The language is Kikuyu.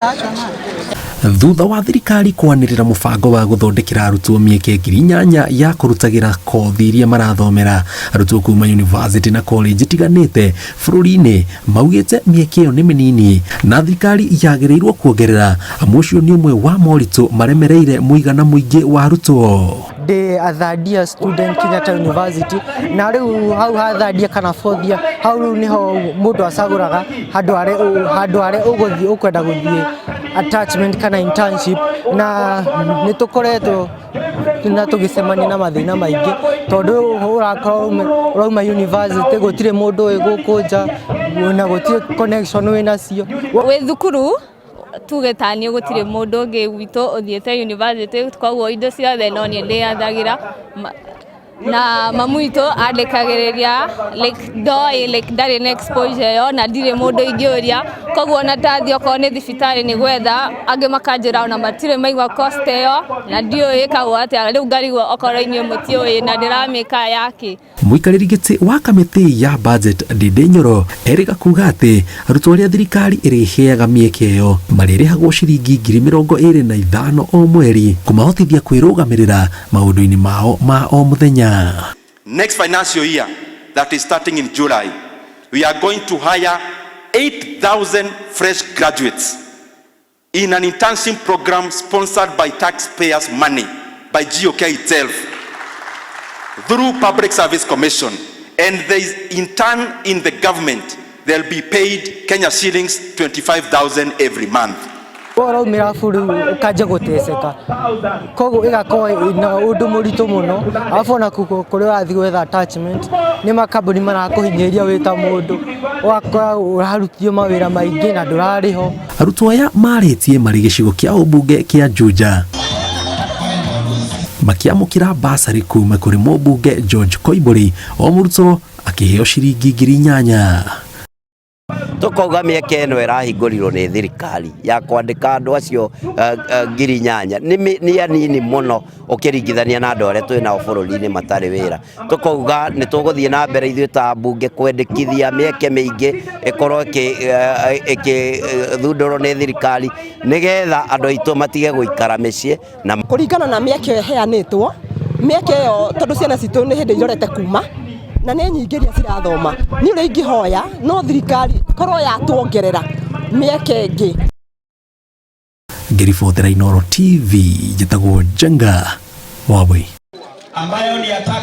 Thutha wa thirikari kwanĩrĩra mũbango wa gũthondekera arutwo mĩeke 8,000 ya kũrutagĩra kothi iria marathomera, arutwo kuma university na college itiganĩte bũrũri-inĩ maugĩte mĩeke ĩyo nĩ mĩnini na thirikari yagĩrĩirwo kuongerera, amu ũcio nĩ ũmwe wa moritũ maremereire mũigana mũingĩ wa arutwo. Ndĩ a third year student Kenyatta University, na rĩu hau ha third year kana fourth year, hau rĩu nĩho mũndũ acagũraga handũ harĩa ũgũthiĩ, ũkwenda gũthiĩ attachment kana internship. Na nĩ tũkoretwo na tũgĩcemania na mathĩna maingĩ, tondũ ũrakorwo ũrauma university, gũtirĩ mũndũ ũĩ gũkũ nja na gũtirĩ connection wĩnacio. Wĩ thukuru, tuge ta niĩ, gũtirĩ mũndũ ũngĩ witũ ũthiĩte university, koguo indo ciothe no niĩ ndĩyathagĩra. Na mamu witũ andĩkagĩrĩria, like ndoĩ, like ndarĩ na exposure ĩyo na ndirĩ mũndũ ingĩũria. Koguo ona ndathiĩ okorwo nĩ thibitarĩ nĩ gwetha angĩ, makanjĩra ona matirĩ maigua cost ĩyo na ndiũĩ ĩkagwo atĩa. Rĩu ngarigwo okorwo inyuĩ mũtiũĩ na ndĩramĩka yakĩ. Mũikarĩri gĩtĩ wa kamĩtĩ ya budget Ndindi Nyoro erĩga kuga atĩ arutwo arĩa thirikari ĩrĩheaga mĩeke ĩyo marĩrĩhagwo ciringi 25,000 o mweri kũmahotithia kwĩrũgamĩrĩra maũndũ-inĩ mao ma o mũthenya. Next financial year, that is starting in July, we are going to hire 8,000 fresh graduates in an internship program sponsored by taxpayers' money, by GOK itself, through Public Service Commission. And they intern in the government. They'll be paid Kenya shillings 25,000 every month. Ũraumĩra buru ũkanjia gũteceka, koguo ĩgakorwo na ũndũ mũritũ mũno. Arabu ona kũrĩa ũrathiĩ gwetha attachment, nĩ makambuni marakũhinyĩrĩria wĩ ta mũndũ, ũgakora ũrarutithio mawĩra maingĩ na ndũrarĩhwo. Arutwo aya marĩtie marĩ gĩcigo kĩa ũmbunge kĩa Juja makĩamũkĩra basarĩ kuma kũrĩ mũmbunge George Koimbũri, o mũrutwo akĩheo ciringi 8,000. Tũkauga mĩeke ĩno ĩrahingũrirwo nĩ thirikari ya kwandĩka andũ acio 8,000 nĩ anini mũno ũkĩringithania na andũ arĩa twĩ nao bũrũri-inĩ matarĩ wĩra. Tũkauga nĩ tũgũthiĩ na mbere ithuĩ ta mbunge kwendekithia mĩeke mĩingĩ ĩkorwo ĩkĩthundũrwo nĩ thirikari, nĩgetha andũ aitũ matige gũikara mĩciĩ na Kũringana na mĩeke ĩyo ĩheanĩtwo, mĩeke ĩyo, tondũ ciana citũ nĩ hĩndĩ irorete kuma na nĩ nyingĩ iria cirathoma, niĩ ũrĩa ingĩhoya no thirikari korwo yatuongerera mĩeke ĩngĩ. Ngĩribotera Inooro TV, njĩtagwo Njenga Wabui. Ambayo ni ataka